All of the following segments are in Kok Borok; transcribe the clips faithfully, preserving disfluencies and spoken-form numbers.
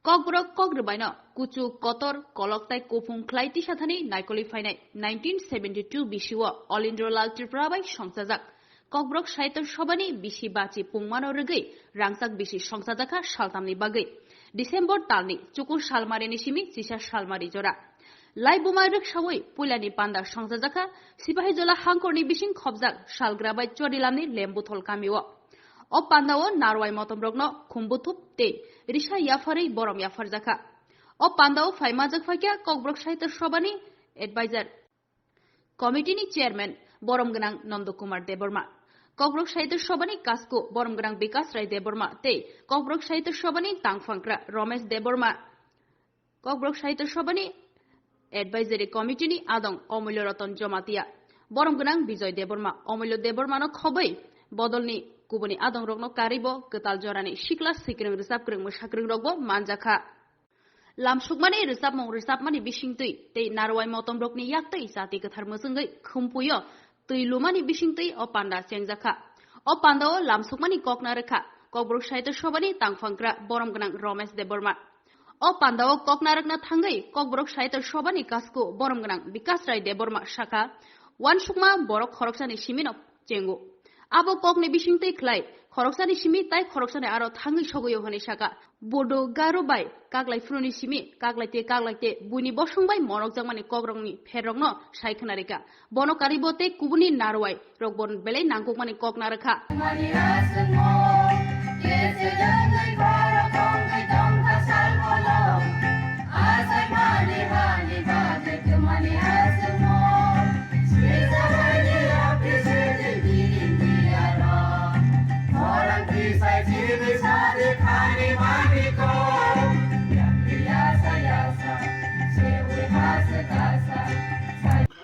Kokborok kok rwbaino kuchuk, kotor, kolok tai kuphung khlai tisathani naikolwi phainai nineteen seventy two bisio Olindrolal Tripura bai songchajak. Kokborok Sahitya Sabhani bisi bachi pungmano rwgwi rangchak bisi songchajakha saltamni bagwi. December talni chukur salmarini simi chisa salmari jora. Laibuma rwksaui puilani panda songchajakha Sipahijola hangkorni bising khobjak Salgra bai Chorilamni Lembuthol kamio. O pandao narwai motomrokno khumbuthub tei risa yapharwi borom yapharjakha. O pandao phaimajak phaikha Kokborok Sahitya Sabhani advisor committee ni chairman borom gwnang Nondo Kumar Debbarma, Kokborok Sahitya Sabhani kasku borom gwnang Bikas Rai Debbarma tei Kokborok Sahitya Sabhani tangphangkra Romesh Debbarma, Kokborok Sahitya Sabhani advisory committee ni adong Omulyo Ratan Jamatia, borom gwnang Bijoy Debbarma, Omulyo Debbarma no khobwi bodolni kubuni adongrokno karwibo kwtal jorani sikla sikrwng rwchapkwrwng mwsakwrwngrokbo manjakha. Lamsukmani rwchapmung rwchapmani bisingtwi tei narwai motomrokni yaktwi chati kwthar mwchwngwi khumpuio twi lumani bisingtwi o panda chengjakha. O pandao lamsukmani kok narwkha Kokborok Sahitya Sabhani tangphangkra borom gwnang Romesh Debbarma. O pandao kok narwkna thangwi Kokborok Sahitya Sabhani kasku borom gwnang Bikas Rai Debbarma sakha, uansukma borok khoroksani simino chengo. Abo kokni bisingtwi khlai khoroksani simi tai khoroksani aro thangwi sogwio hwnwi sakha. Bodo Garo bai kaklai phuruni simi kaklai te kaklai te buini bosong bai monokjakmani kokrokni pherrokno sai khna rikha. Bono karwibo tei kubuni narwai rok bon belai nangkukmani kok narwkha.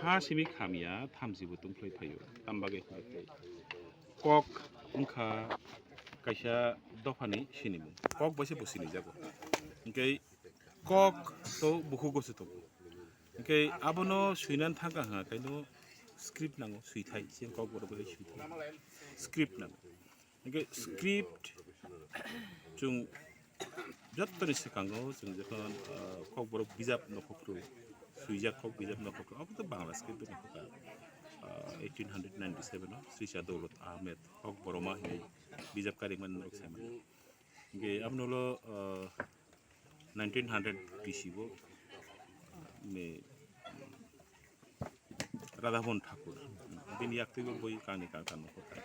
Kha simi khamya thamchibo tungphai phaio, tamo bagwi hwnwi kok wngkha kaisa dophani sinimung, kok bai se bo sinijago. Hinkhe kok to bukhugo se tongo. Hinkhe abono swinani thangkha hwnka khaino script nango, swithai, chini kokborok bai swithai, script nango. Hinkhe script chwng jottoni swkango chwng jokhon, ah, kokborok bijap nokhorkhu, swijak kok bijap nokhorkhu, abo to Bangla script nokhorkha. Ah, eighteen hundred ninety seven o Srisa Doulot Ahmed Kokboroma hinwi bijap karimani norok saimano. Hinkhe abono ulo, ah, nineteen hundred bisi o, ah, ni Radhabon Thakur, bini yaktwibo boi kangni kangtan nokhorkha.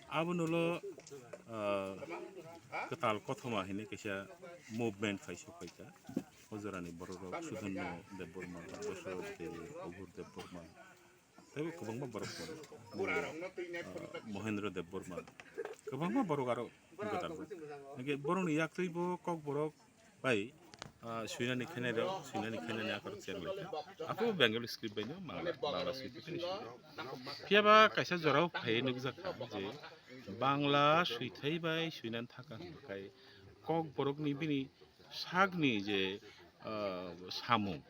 Abono ulo, ah, kwtal kothoma hinwi kaisa movement phai sokphaikha. O jorani bororok Sudhorno Debbarma, Dosoroth Deb, Oghur Debbarma, tei kwbangma borok tongo. Ah, Mohendro Debbarma, kwbangma borok aro gwdalgo. Hinkhe borokni yaktwibo kokborok bai, ah, swinani khainai rok, swinani khainani akhorok cheng lai kha. Aphuru Bengali script bai no Bangla, Bangla script bai no swi. Phiya ba kaisa jorao phai nukjak kha je Bangla swithai bai swinani thaka hwnkhai kokborokni bini sakni je, ah, samung,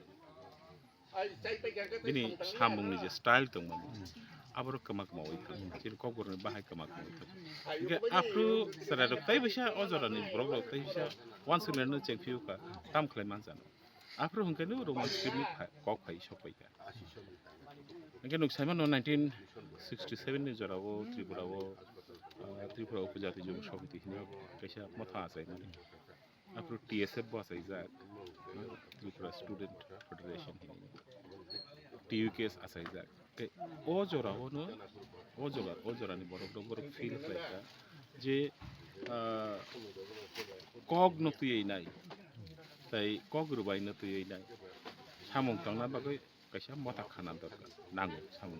bini samungni je style tongmani, aborok kwma kwma oi thang, chini kokborokni bahai kwma kwma oi thang. Hinkhe aphuru chwrairok tei bisa o jorani borokrok tei bisa uansuknaino chengphiyokha, tam khlai manjano. Aphuru hwnkhe no Roman script ni pha-, kok phai sokphaikha. Hinkhe nuk saimano nineteen sixty seven ni jorao Tripura o, ah, Tripura Upajati Yuva Samiti hinwi kaisa motha achaimani. Aphuru T S F bo achaijak, Tripura Student Federation hinwi, T U K S achaijak. Tei o jorao no, o jora, o jorani borok rok borok feel khlaikha je, ah, kok no twiwi nai, tei kok rwbai no twiwi nai, samung tangna bagwi kaisa motha khana dorkar nango samung.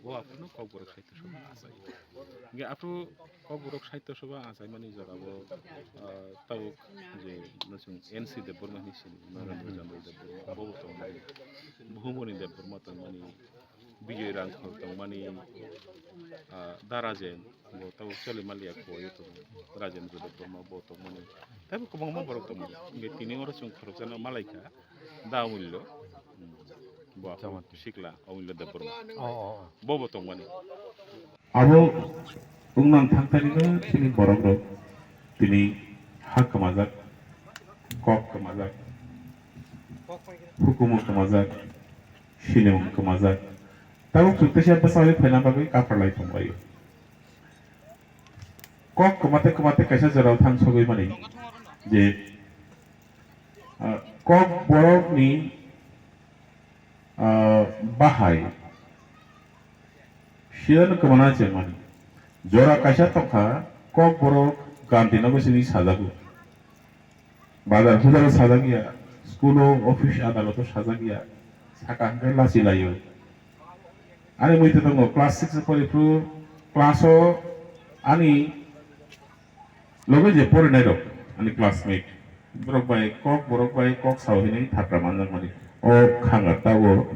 Bo aphuru kokborok sahitya sabha achai. Hinkhe aphuru kokborok sahitya sabha achaimani jorao, ah, tabuk je nwswng N C Debbarma hinwi sini, Narendra Chandra Debbarma, bobo tongmani, Bhumoni Debbarma tongmani, Bijoy Rangkhol tongmani, ah, Darajen, bo tabuk Cholimalia Khowai o tongo, Rajendra Debbarma bo tongmani, teibo kwbangma borok tongmani. Hinkhe tini oro chwng khoroksano malaikha, Da Omullo, hmm, bo aphuru sikla Omullo Debbarma. Oh, oh, oh. Bobo tongmani. Abo wngmang thangtharino chini borok rok tini ha kwmajak. Kok kwmajak, hukumu kwmajak, sinimung kwmajak. Tabuk chwng teisa bwsai phaina bagwi kaphar lai tonglaio. Kok kwmate kwmate kaisa jorao thang sogwi mani je, ah, Kokborokni, ah, bahai siyano kwmana chengmani. Jora kaisa tongkha, Kokborok Gandhinagar simi sajago. Bazar huzaro sajak ya, school o, office adaloto sajak ya, saka hwnkhe lachi laio. Ani mui twi tongo class six o pori phuru class o ani loge je porinai rok, ani classmate, borok bai kok, borok bai kok sao hinwi thapra manjak mani. O khanga ta o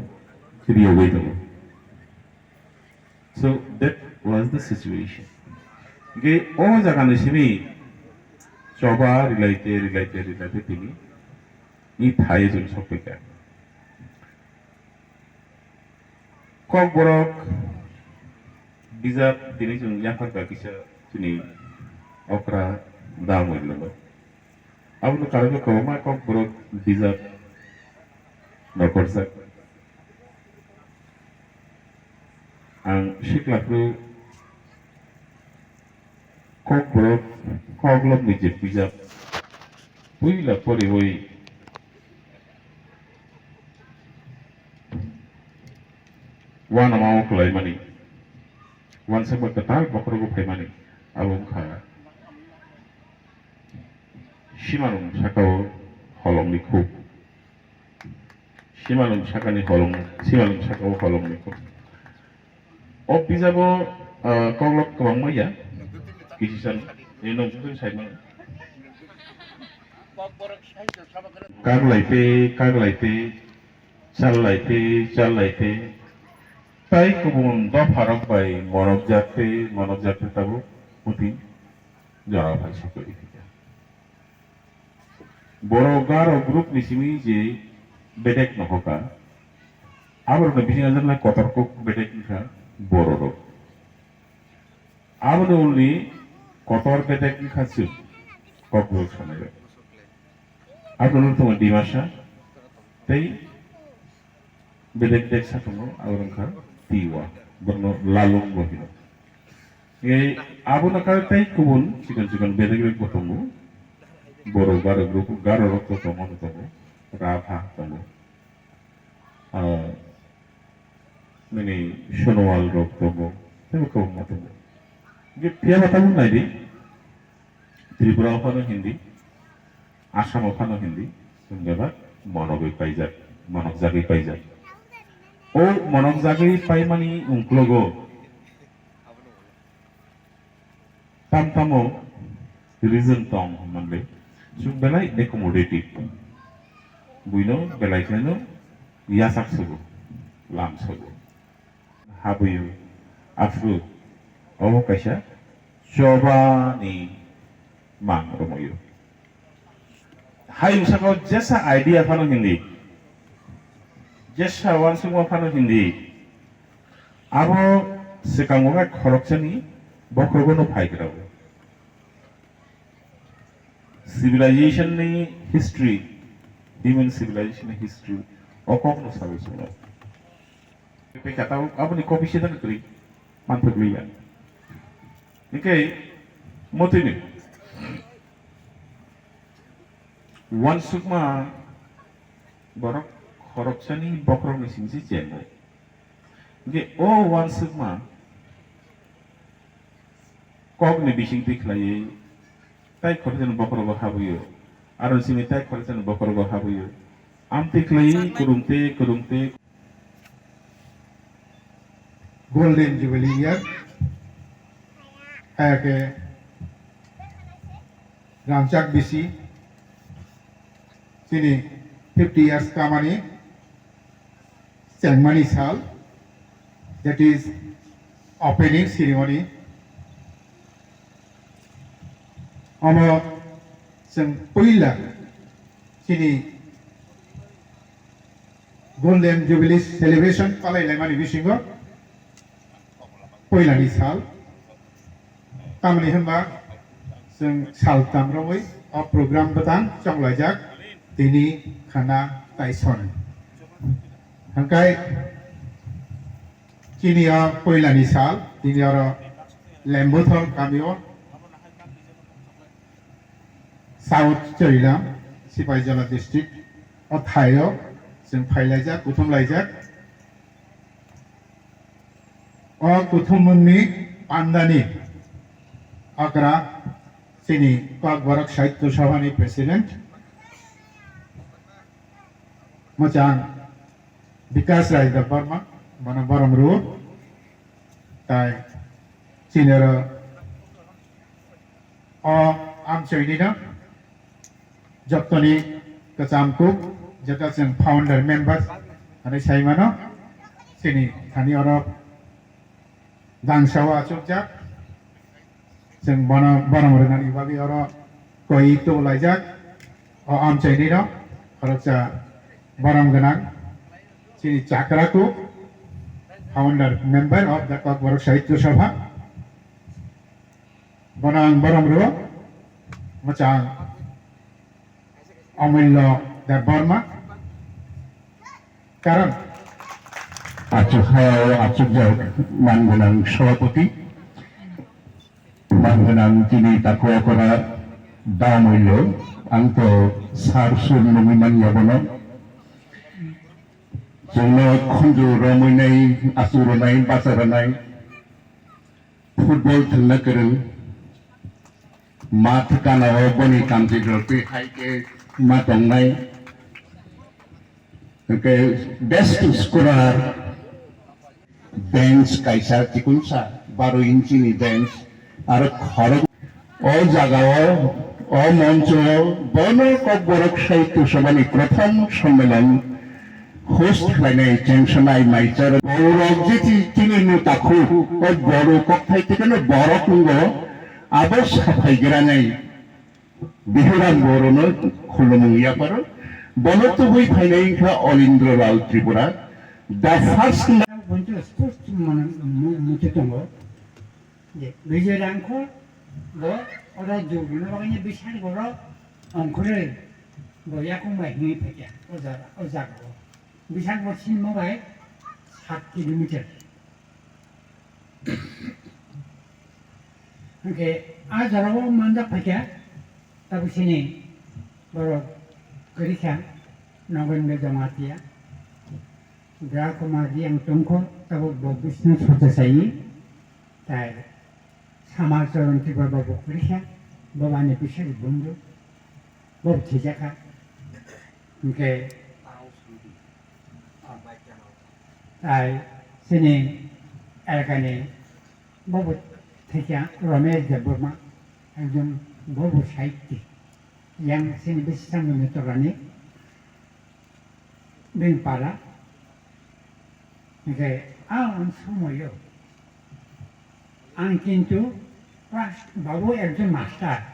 riyogwi tongo. So that was the situation. Ge o jaga ni simi choba rilaite, rilaite, rilaite tini ni thai jun sokpika. Kokborok bijap tini jun yaphar ba kisa tini okra da moilolo. Aboni karon khe kwbangma Kokborok bijap nokorjak. Ang sikla phuru Kokborok Koklopni je bijap puila poriwi uanama o kwlaimani, uansukma kwtal bokhorogo phaimani, abo wngkha Simalwng sakao holongni khuk. Simalwng sakani holong, Simalwng sakao holongni khuk. O bijabo, ah, koklop kwbangma ya, kisisan, ni nung sung sai mano. Kaglai te, kaglai te, challai te, challai te. Tai kubun dopharok bai monokjak te, monokjak te tabuk muti jora phai sokoi. Borok Garo group ni simi je bedek nohoka. Aborokno bising ajak na kotor kok bedek wngkha bororok. Aboni ulni kotor bedek wngkha chwng Kokborok sanai rok. Aboni tongo Dimasa tei bedek bedek sa tongo, abo wngkha Tiwa, borokno Lalung bo hino. Ei, abono kar tei kubun chikon chikon bedek bedek bo tongo. Borok Garo group, Garo rok to tongo, tongo, Rabha tongo. Ah, nini Sonowal rok tongo, tei bo kwbangma tongo. Phiya ba tabuk nai di, Tripura o phano Hindi, Assam o phano Hindi, chwng bebak monogwi paijak, monokjagwi paijak. O monokjagwi paimani ungklogo tam tamo reason tong hwnmani, chwng belai accommodative. Buino belai kheno yasak sogo, lam sogo. Habwi-o, aphuru obo kaisa chobani mang rwmwi-o. Hayung saka-o jesa idea phano hindi, jesa uansukma phano hindi, abo swkango khe khoroksani bokhorogo no phai gra-o. Civilization ni history, human civilization ni history, o kok no sawi swngo. Tei kata aboni kok bisi da kwrwi, manthok liya. Hingke motini uansukma borok khoroksani bokhorokni singsi chengo. Hingke o uansukma kokni bisingtwi khlaiwi tai khorokjani bokhorogo habwi-o, aro simi tai khorokjani bokhorogo habwi-o. Amtwi khlaiwi kwrwngtwi kwrwngtwi. Golden Jubilee year, hai khe rangchak bisi chini fifty years kamani chengmani sal, that is opening ceremony. Omo chwng puila chini Golden Jubilee celebration palai laimani bisingo puilani sal. Tamni hwnba chwng sal tamrogwi o program bwtang chonglaijak. Tini khana taison. Hangkai chini o poilani sal, tini oro Lembuthol kamio, South Choilam, Sipaijala district, o thaio chwng phailaijak, kuthumlaijak. O kuthumungni pandani okra chini Kokborok Sahitya Sabhani President mwchang Bikash Rai Debbarma, bono borom rwo. Tai chini oro o amchoini no jottoni kwcham kuk, jeta chwng founder member hwnwi sai mano, chini thani oro dangsao achukjak, chwng bono borom rwnani bagwi oro koi tubulaijak, o amchoini no khoroksa borom gwnang chini chakra kuk, founder member of the Kokborok Sahitya Sabha. Bono ang borom rwo, mwchang Amulya Debbarma. Karon achuk hayao achukjak man gwnang sabhapati, man gwnang chini takhu okra da Amulya, ang to sar sur nungwi manya bono. Chwngno khunju romwi nai, achu rwnai, bacha rwnai. Football thwngna kwrwng, math gana-o boni kamchi rwtwi hai khe ma tongnai. Hwnkhe best scorer, bench kaisa chikonsa baro inchi ni bench, aro khorok o jaga-o, o moncho-o bono Kokborok Sahitya Sabhani prothom sommelon host khlainai chengsanai maichar borok je chi-, chini no takhu, o boro kokthai thekeno borok wngo, abo saphai granai Bihuram Borono khulumung yapharo, bono tubui phainai wngkha Olindra Lal Tripura, the first. Boncho sports mane mu-, muchung tongo. Je Vijay Rangkhol bo oro jurguna bagwi bishal borok ongkhorwi bo yakung bai hwnwi phaikha o jaga, o jaga o. Bishal bo sinmo bai sat kilometer. Hwnkhe a jora o manjak phaikha, tabuk sini borok kwrwikha Nagendra Jamatia, Dra Kumar Reang tongkho, tabuk bo Bishnu Socha sai. Tai Samar Charan Tripura bo kwrwikha, bo ani bwswk bumdo, bo thijakha. Hwnkhe tai chini elakani bo bo thikya Ramesh Debbarma, ekjon bo bo sahitya, yang chini bwswk samung ni torani. Bini para. Hwnkhe a ang somoyo ang kintu class babu ekjon master,